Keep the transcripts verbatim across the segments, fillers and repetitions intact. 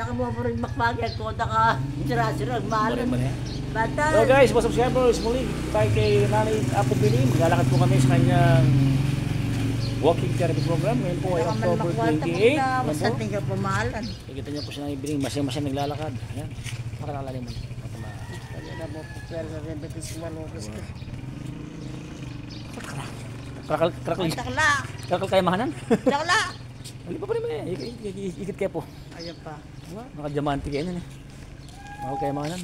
Nakabuburing makpagyan ko, naka sira-sirang malam. Mali, mali. Bantay. Hello guys, mga subscribers, muli tayo kay Nanay Apo Bini. Maglalakad po kami sa kanyang walking therapy program. Ngayon po ay October twenty-eight. Basta tingnan po, mahalan. Kikita niyo po si Nanay Bini, masaya-masaya naglalakad. Ayan. Makalakalalim mo. Kaya na mo po, pero sa rin, betis, malugis ka. Krakal, krakal, krakal. Takla. Krakal kaya mahanan? Takla. Ali pa pa rin mo eh. Ikit, ikit, ikit kaya po. Ayan pa. Diba? Mga diamante kayo nun eh. Mahal kayo mga nun.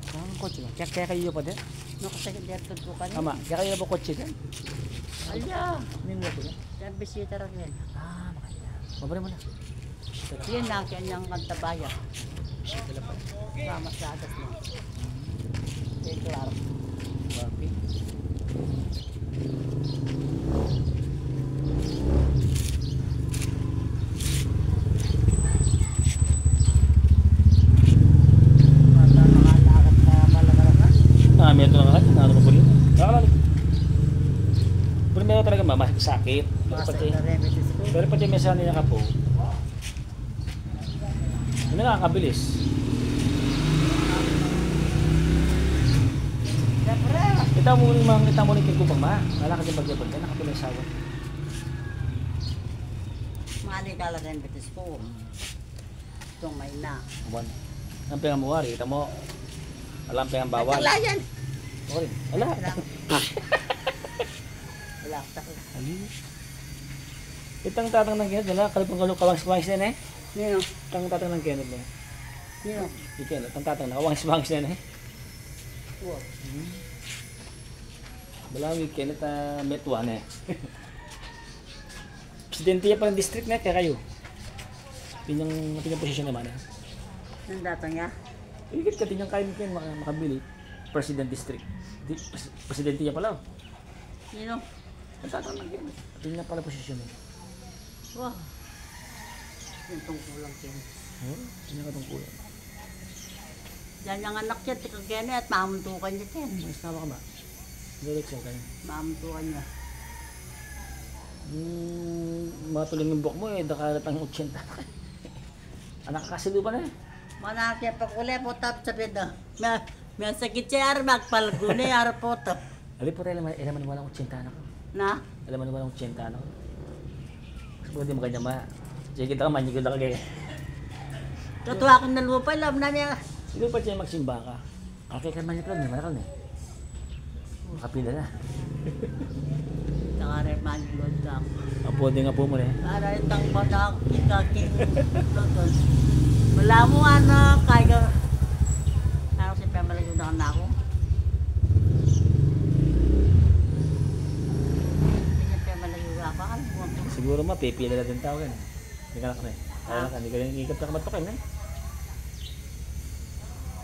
Ah, ang kotse na. Kaya, kaya kayo pa din? Nakasakit din ito po kami. Tama. Kaya kayo na ba kotse din? Ala. Ano yung kotse na? Kaya bisita rin yan. Ah, makanya. Mabari mo na. Yan na, kanyang kantabaya. Siya pala pa. Sama sa atas mo. Kay Clark. Papi. Bata, nakalakad na pala ka naman. Ah, meron na nga. Ano ko po yun? Nakalakad. Primero talaga, ma, masakit. Pero pati, pero pati may sanay na ka po. Ano nga, kabilis. Siyempre. Kita mo rin, ma, kita mo rin kay Kupang, ma. Wala ka din pagyabag yan, nakapila yung sawa. Mali ka lang yung bitis ko. Itong may na. Buwan. Ang pingamuwari, kita mo. Alam pingang bawal. Ay, takla yan. Okay. Ala. Wala. Wala, takla. Ali. Itang tatang ng Kenneth, wala. Kalapang kalu-, kawangis-wangis na yan, eh. Nino? Itang tatang ng Kenneth, eh. Nino? Yung Kenneth, itang tatang na, kawangis-wangis na yan, eh. Wow. Hmm. Wala, yung Kenneth, ah, metuan, eh. Presidente ya pa ng district na, kaya kayo. Pinyang, pinyang posisyon naman, eh. Ang datang ya? Ikit ka, tinyang kayo, maka-, makabili. President district. Di, pres-, presidente ya pala, oh. Nino? Ang tatang ng Kenneth. Yun na pala posisyon eh. Wah. Yung tungkulan, Ken. Hmm? Yun ang katungkulan. Yan ang anak niya, tika Kenneth, mamuntukan niya, Ken. Mas tama ka ba? Direksyon ka niya. Mamuntukan niya. Hmm, matuling yung buhok mo eh, dakalat ang otsenta. Anak ka kasi lupa na eh. Manakit pa kule, potap sa beda. May, may sakit siya, ar, magpalguni, ar, potap. Ali po tayo, alam, alam mo walang otsenta na ko. Na? Alam mo walang otsenta na ko. Kasi pwede maganda ma. Sige, kita ka, manigil na kagaya. Totoo akong nalupa, alam na niya. Siguro pa siya magsimba ka. Kaya ka manigil, manigil eh. Makapila na. Saka rin manigil ka. Apo, di nga po mo na eh. Para itang badak, kita king, wala mo, ano, kaya ka, ano, si Pemela, yun na ako. Siguro mapipila na din tau yan. Hindi ka na kami. Kaya na kami, kaya ikap na kamatukan eh.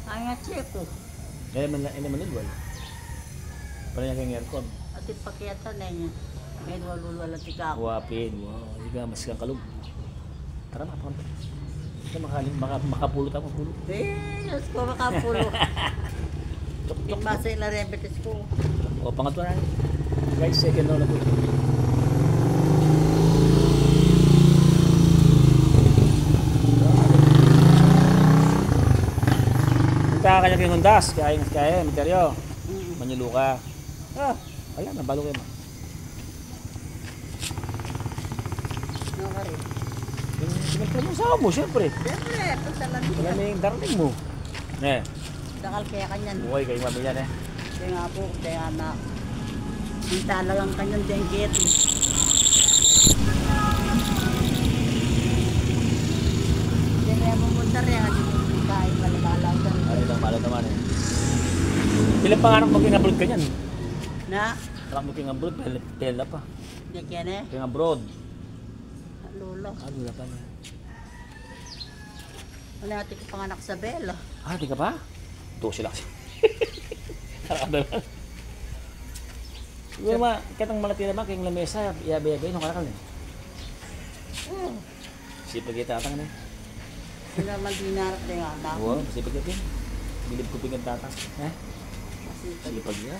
Ay, nga, check ko. Kaya man lang, ini manulwal. Pala niya kayong aircon. At ipakita na niya. Ngayon, walulwal at ikaw. Wapin, wow. Hindi ka mas kang kalug. Tara, makapunta. Ito, makalim-, maka-, makapulo tayo, makapulo. Eh, Diyos ko, makapulo. Chok, chok. Yung masa yung larembetes ko. O, pangatlo na. Guys, second round na po. Punta ka kanya pinundas, kaya yung, kaya yung, Misteryo. Mm. Manilo ka. Ah, wala na, balo kayo, ma. Ano ka rin? Yung, yung, yung asawa mo, siyempre. Siyempre, pasalamat. Wala na yung darling mo. Eh. Dakal kaya kanyan. Buhay kayo, mami, yan, eh. Kaya nga po, kaya na. Yung talagang kanyan, dengkit. Kaya pumunta rin, hindi po kain, malalaw ka. Ano lang, malo naman, eh. Ilang pangarap mo kinabulog kanyan? Na? Anak mo king abroad, pela, pela pa. Di kene? King abroad. Lolo. Ah, lula pa na. Wala, atin ka panganak sa Bel. Ah, di ka pa? Dosi lang. Karada na. Siguro ma, kitang malati naman, kayong lamesa, yabe-yabe, nung karakal eh. Oo. Sipag yung tatang na. Hindi naman dinarap na yung anak. Oo, sipag yung bilib ko pingin tatang. Eh? Masipag. Sipag niya.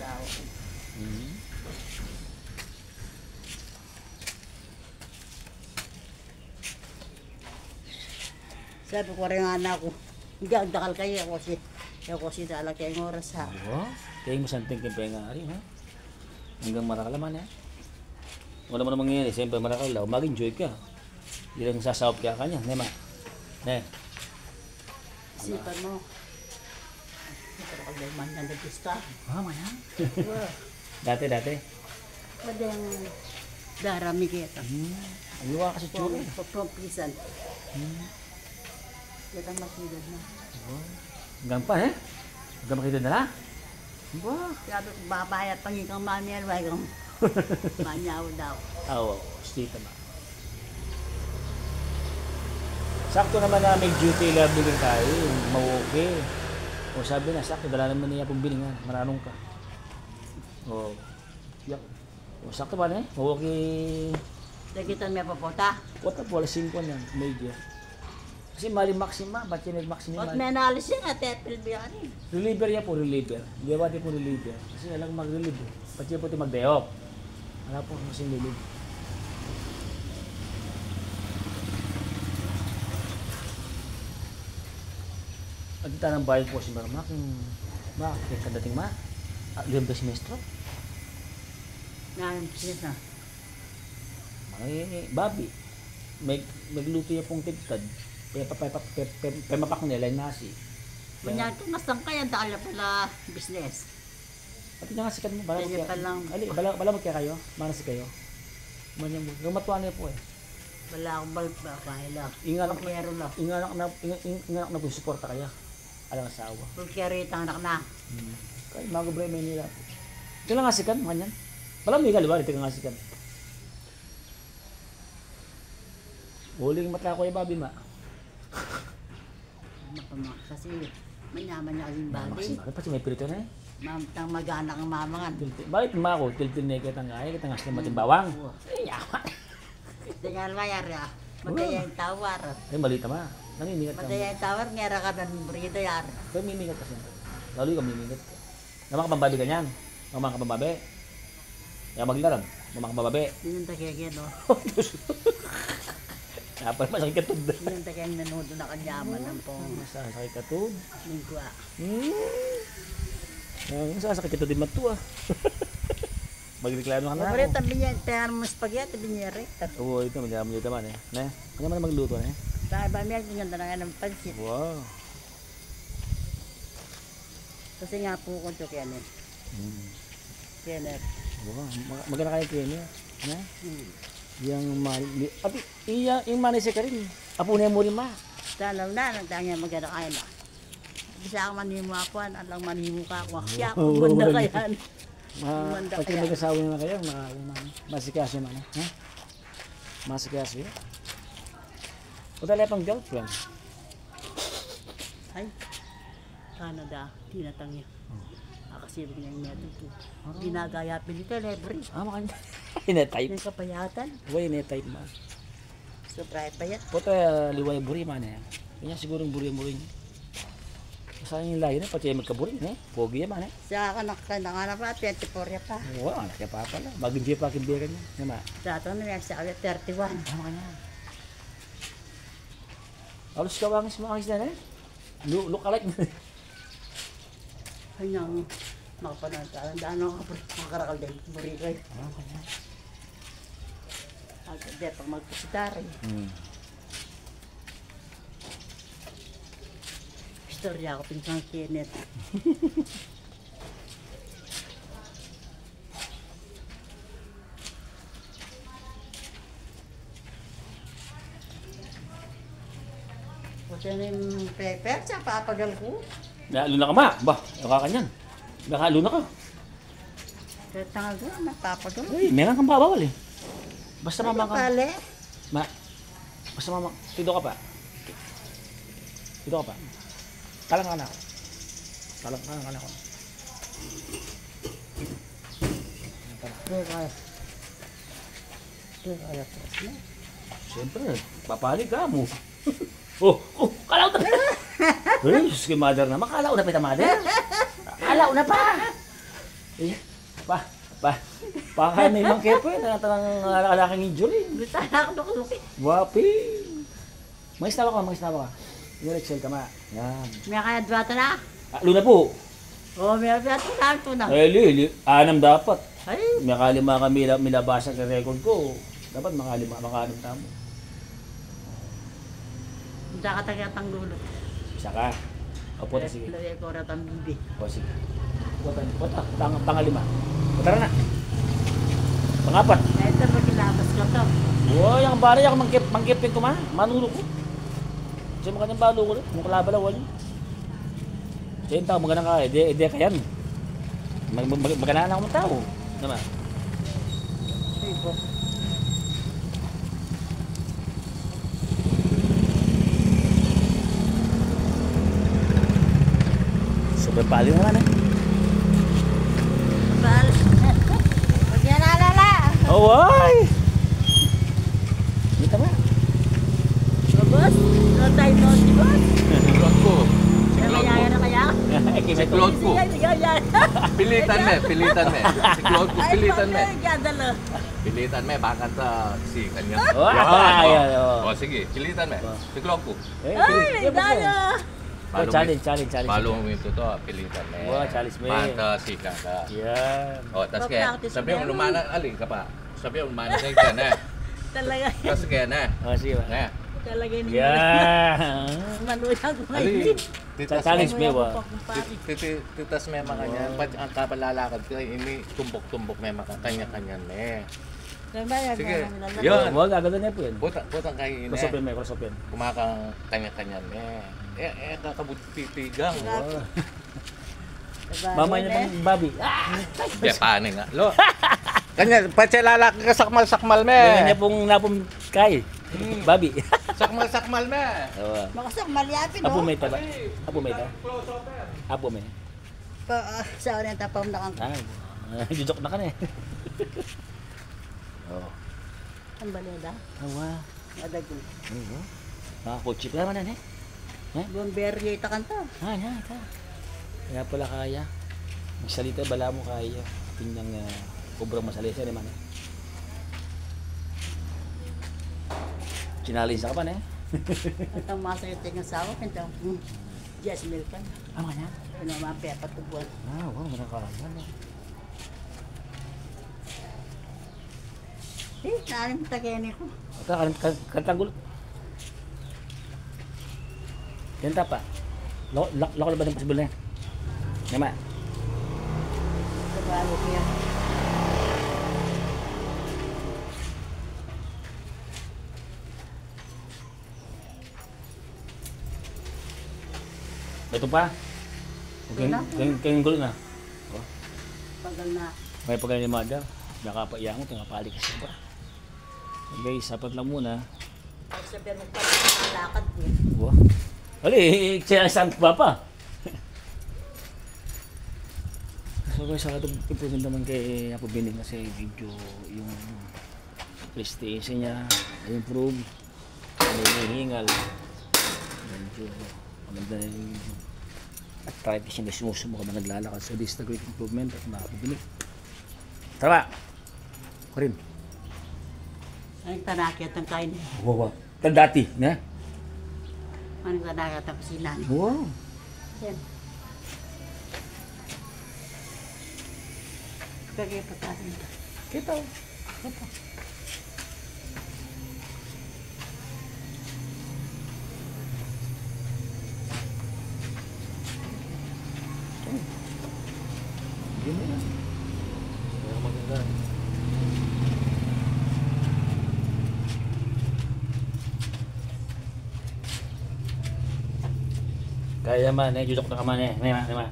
Sa ako. Mhm. Sabi ku ring anak ku, "Ing dakal kayu, e ku kasi, e ku kasi talaga ing oras, ha." Wa, kaya masanting keng pengari, ha? Anggang marakal naman, ha? Wala naman mangyayari, siyempre marakal daw, mag-enjoy ka. Ilang sasaup ka kanya, ne, ma? Ne? Isipan mu. Marakal daw man yan, nagpista. Ah, mayan? Wa. Dati, dati? Madeng darami keta. Hmm. Aywa kasi tsura, eh. Pagpampisan. Hmm. Keta makidad na. Oh. Anggang pa, eh? Anggang makidad na la? Ba? Sabi ku, babayat pa ngikang mami, alway kang mami, awa daw. Awa, stay tama. Saktu naman na may duty level tayo, mawuki. O, sabi na, saktu, dala naman niya pung bilingan, maranung ka. O, yak. O, saktu pa ne? O, okay. Dakitan me papota? Pota po, alas singko na, medya. Kasi mali maxima, ba't yan maxima? Ot menalis yan, ate, pilbi yan eh. Reliever ya po, reliever. Di ba, di po reliever? Kasi alang mag-relieve eh. Ba't yan po ito mag-day off? Wala po, kasi relieve. At tanang bayan po si Marmak, ma, kadating ma, ah, liyem da si maestro. Nanung bisnes na? May babi. May, magluto ya pung tigtad. Pe, pe, pe, pe, pe, pemapak ne la ing nasi. Kaya manyan ko, masang kaya, dala pala bisnes. Pati na nga sikat mo, bala mo kaya, bala, bala mo kaya kayo, mana si kayo. Manyan mo, gamatuan na po eh. Bala akong bal-, ba, kaya la. Ing anak na, ing anak na, ing, ing, ing anak na po suporta kaya. Alang asawa. Pulkeri itang anak na. Hmm. Kaya mago bre Manila. Ito lang asikan, manyan. Bala mo ikaliwa, ito lang asikan. Uling mata ko yung babi, ma. Mapama-, kasi manyaman ya kasi ing babi. Kasi babi, pati may pirito na eh. Mam-, tang mag-anak ang mamangan. Tiltil, bakit ma ko? Tiltil na kita nga, eh, kita nga sila matimbawang. Wa. Ay, yaman. Dangal mayar ya. Mataya ing tawar. Ay, malita ma. Namimigat ka. Mataya ing tawar, ngera ka dan burida yar. Kaya mimigat kasi. Lalu ka mimigat ka. Mama ka pambabi kanyan. Mama ka pambabi. Ya maglaram. Mama ka pambabi. Dinunta kaya kaya, no? Apa masakit ka tud? Dinunta kaya menudo na kanyaman ang pong. Masakit ka tud? Lingkwa. Hmm. Yang sasakit ka tud di matua. Magreklamo ka na. Pare, tabi niya, tayan mo spaghetti, tabi niya rin. Oo, ito, madami niya naman eh. Ne? Kanya man magluto, ne? Tayo ba, may ganda na nga ng pansit. Wow. Kasi nga po ko, Kenneth. Hmm. Kenneth. Wow, mag-, maganda kayo, Kenneth. Ne? Hmm. Yang mali, ati, iya, yung manay sa karin. Apo na mo rin, ma. Tanaw na, nagtangya maganda kayo na. Bisa ka manimu akuan, alang manimu ka akuan. Siya, oo, kumanda ka yan. Ma-, kumanda ka pati yan. Mag-asawa na kayo, ma-, ma-, masikaso na, ha? Masikaso yan. O, dali pang girlfriend. Ay, Canada, tinatang yan. Oh. Akasibig na yung meto ko. Ah. Ginagaya, pinita, libre. Ah, makanya. Inetype. Yung kapayatan. Uy, inetype, ma. Sobra pa yan. Puta, liway buri man e. Kanya sigurung buri-buri. Sa ing layo na, pati magkaburi, ne? Pogi ya man e. Sa anak ka na nga na pa, twenty-four ya pa. Wa, anak ya pa pala. Maging pa king biyera niya. Yan, ma. Sa atin na, sa akin, thirty-one. Ah, makanya. Alos ka wangis mo, angis na, ne? Lu-, look alike. Kanyang makapanagkaran, daan ako makarakal din, buri ko e. Ah, kanya. Agad de pang magpasitar e. Hmm. Istorya ko, Pinsang Kenneth. Pati na yung pepper, sa papagal ko. Lalo na ka, ma. Ba, yung kakanyan. Baka luna ka. Kaya tanga ko, napapagal. Uy, meron kang bawal e. Basta ano mamang ka. Pale? Ma, basta mamang, tido ka pa. Tido ka pa. Talang ka na ako. Talang ka na ako. Kaya kaya. Kaya kaya. Siyempre, papali ka mo. Oh, oh, kalaw na pa. Uy, sus, kay mother naman. Kalaw na pa ita, mother. Kalaw na pa. Eh, pa, pa. Pakaya may mangkepo e. Tanang, tanang, ala, ala kang injury. Bisa na ako nakuki. Wapi. Mangisnawa ka, mangisnawa ka. Yung Rachel ka, ma. Yan. May kaya dua ta na? Ah, luna po. Oh, may kaya dua ta na, ito na. Eh, li, li, anam dapat. Ay. May kalima kami, mila-, milabasan sa record ko. Dapat makalima, makanam tamu. Diyan ka taga tanggulo. Isa ka? Opo, sige. Lagay ko oras ang bibi. O, sige. Pota, pota, pang, pangalima. Pota na. Pangapat. Ito, magkilabas ka to. Uy, ang bari ako, mangkip, mangkip din kuma. Manulog ko. Kasi makanyang balo ko, mukha labalawan. Sa yung tao, magana ka, ide, ide kayan. Mag-, mag-, magana na akong tao. Naman. Sige po. Sobrang pali naman eh. Bal. Pag yan alala. Oh, why? Kita ba? Boss? No time no si boss? Siklod ko. Siklod ko. Siklod ko. Pilitan me, pilitan me. Siklod ko, pilitan me. Pilitan me, bakanta si kanya. Yan, o. O, sige, pilitan me. Siklod ko. Ay, daya. Challenge, challenge, challenge. Balung ito to, pilitan me. Challenge me. Bakanta si kanya. Yan. O, tas kaya, sabi mo, lumana, ali ka pa. Sabi mo, lumana ka na. Talaga. Tas kaya na. O, sige ba? Na. Talaga niya. Yan. Manuyang ko ngayon. Challenge me, wa. Titi-, titas me makanyan. Pati ang kapalalakad ko, ini tumbok-tumbok me makanyan, kanya-kanyan me. Sige. Yan. Wa, gaganda niya po yan. Butang, butang kayo ini. Cross open me, cross open. Kumakang kanya-kanyan me. Eh, eh, kakabut pitigang. Mama niya pang babi. Ah! Be, paano nga? Lo. Kanya, patse lalaki ka sakmal-sakmal me. Kanya pong napong kay. Hmm. Babi. Sakmal-sakmal me. Oo. Makasakmal yapin, no? Apo me taba. Apo me ta. Apo me. Pa, ah, sa orin tapam na kang. Ah, jujok na ka na eh. Oo. Ang baleda. Awa. Adagu. Ano? Mga kotse pa naman, eh. Eh? Bomber ya ita kanta. Ah, ya, ita. Kaya pala kaya. Magsalita, bala mo kaya. Pinyang, ah, sobrang masalesa naman, eh. Challenge na ka pa, eh. At ang masakit yung asawa, kanta, hmm, Jasmine ka na. Ano ka niya? Ano, mga pepa tubuan. Ah, wow, nakakaya, no? Eh, nalim ta kene ko. Ata, kan, kan, kantanggul. Yan tapa. Lo, lo, lo, lo, ba ng pasbul na yan? Nama. Trabaho ko yan. Ito pa. Ito na. Keng, keng, keng gulo na. Oh. Pagal na. May pagal ni mother. Nakapaiya mo, tingapali ka sa ba? Okay, sapat lang muna. Pag sabihan mo pa, lakad ko. Wa. Ali, siya ang sant papa. So guys, sa katong improvement naman kay Apo Bining kasi medyo yung prestige niya, improve. Ano yung hingal? Medyo maganda na yung arthritis niya, sumusumo ka na naglalakad. So this is the great improvement at Apo Bining. Tama! Karin. Ang tanaki at ang kain. Wawa. Tan dati, ne? Ang tanaki at ang kusina. Wow. Yan. Kaya patasin ka. Kita. Kita. Hindi mo yan. Kaya maganda. Kaya man, eh, jujok na ka man, eh. Nema, nema.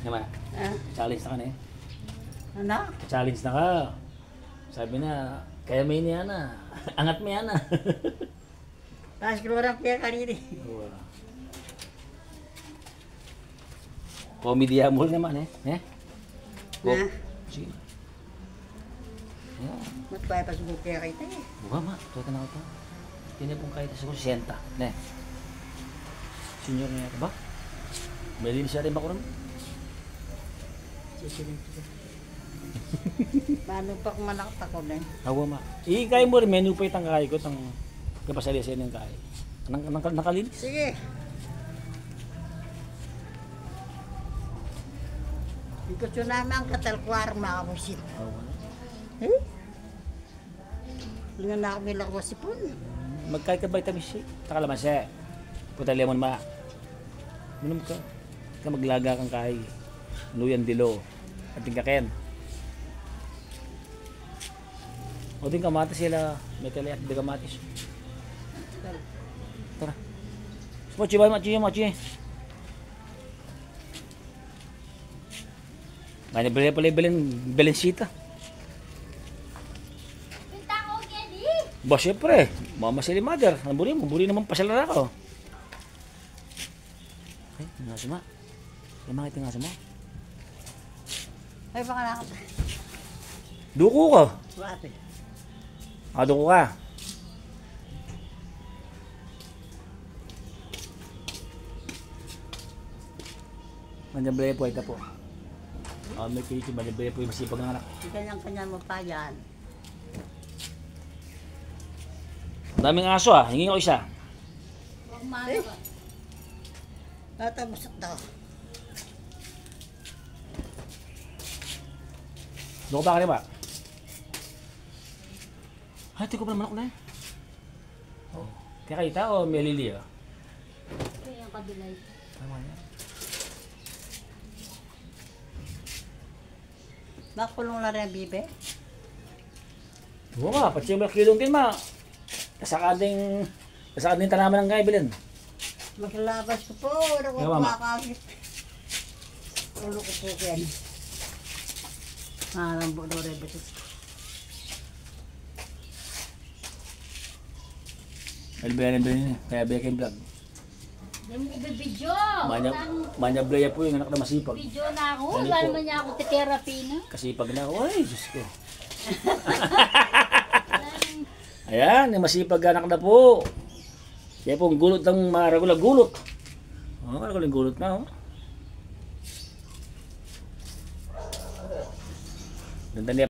Nema. Ah. Challenge na ka, ne? Ano? Challenge na ka. Sabi na, kaya me ini, ana. Angat me, ana. Pas keluar kaya kanini. Wa. Comedy ya mul naman, eh. Eh? Na. Sige. Yan. Mat kaya pas mo kaya kita, eh. Wa, ma. Tuwa ka na kita. Ini pong kaya kita siguro siyenta. Ne. Senior na yata ba? May linis yata yung bakuran. Sisiling kita. Manu pa kung malaktak ko din. Awa, ma. Ikay mo rin, menu pa itang kay ko, tang kapasali sa inyong kay. Nang, nang, nakalinis. Sige. Ikaw, tsu naman katal kuar, makabusit. Oo. Eh? Lingan na kami lang wasipun. Magkay ka vitamin C. Taka laman siya. Puta lemon ma. Minum ka. Ka maglaga kang kay. Luyan dilo. Ating kaken. O, ding kamatis sila. May kalayak di kamatis. Tara. Machi ba, machi, machi. Ngana bele pala belen, belen sita. Pinta ko kedi. Ba, siyempre. Mama si mother. Ang buri mo, buri naman pasal na ako. Eh, nga suma. Yung mga ito nga suma. Ay, baka na ako. Duko ka. Bakit? Ah, duko ka. Manyablaya po, ita po. Ah, may kaya si Manyablaya po yung masipag ng anak. Kanyang-kanya mo pa yan. Daming aso, ah. Hingi ko isa. Huwag mano ka. Tatapos ito. Doon ka ba, kaya ba? Ay, tiko pa naman ako na eh. Oh. Kaya kita o may lili, ah? Kaya yung kabilay. Tama yan. Makulung na rin, bibe. Oo nga, pati yung kilong din, ma. Sa kanting, sa kanting tanaman ng kaibilan. Maglabas ko po, ano ko Yawa, ma. Kumakagit. Ulo ko po yan. Parang bulo rin, beses. Albiyan, albiyan, kaya biya kayong vlog. Di mo ko bibidyo. Manya, Utang manya blaya po yung anak na masipag. Video na ako. Ano Lalo po? Na niya ako titherapy na. Kasipag na ako. Ay, Diyos ko. Ayan, yung masipag anak na po. Kaya po, ang gulot ng mga ragul, gulot. Oh, ragul ang gulot na, oh. Ganda niya.